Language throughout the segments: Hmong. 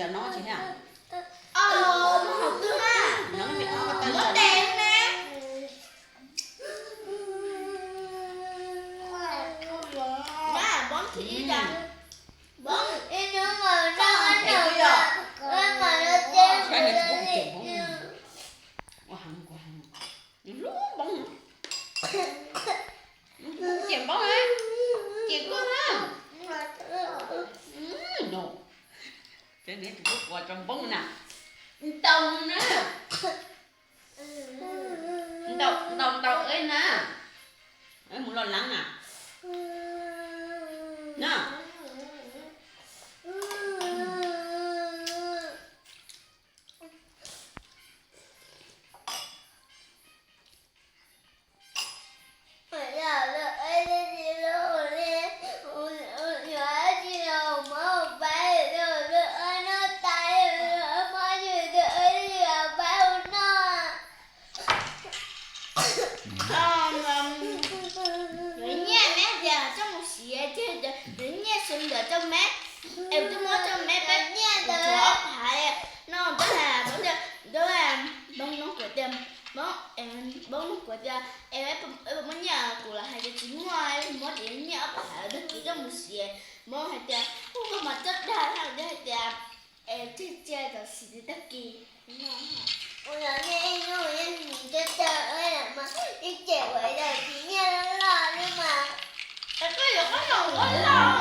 Cov no tsis thiab? Mus haus twg na? Muab tes ne. Npoob thib ib tas. Npoob. Ua heev, ua heev. Nws hlub npoob. Npoob ces npoob na. Ces koj na. No. Ces nws tus koj quas rau npoob na. Ntaus na. Ntaus, ntaus, ntaus ib na. Mus los leev na. Na. Yuav nyiaj neb tias coj mus siav ces yuav nyiaj sawv ntawm rau meb. Es twb muab rau meb peb nyiaj ntawd ob phav no. Npoob, Npoob, Npoob kuv tias, Npoob, Npoob kuv tias es puas muaj nyiaj, kuv los hais tias tsis muaj, muab ces nyiaj ob phav tag kis coj mus siav. Npoob hais tias koj mas coj dag, hais tias es tseg cia tam sim tag kis. Ua los nej ib hnub yeej mus coj coj mas ib ce ua yog tsis nyiaj loj loj li mas. Es koj yuav koj los ua loj.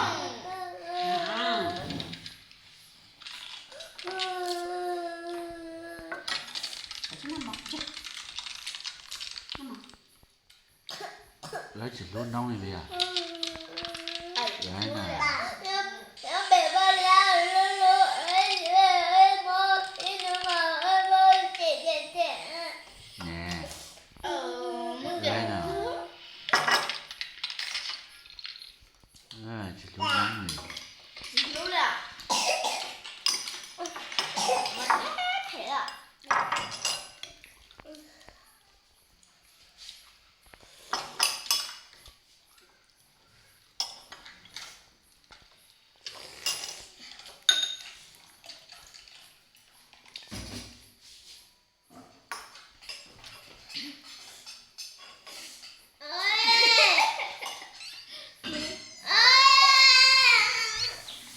Lawv tsis hlub noob li tiag. Ne, tsis hlub noob li.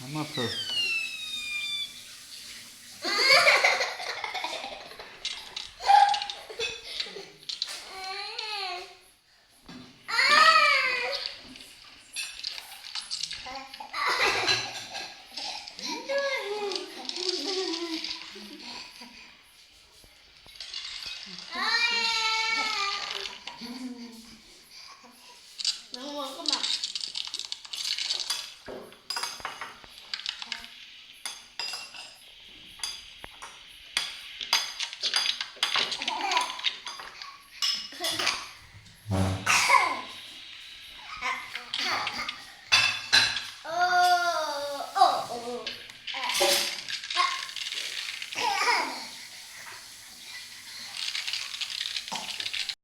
Muaj plhu.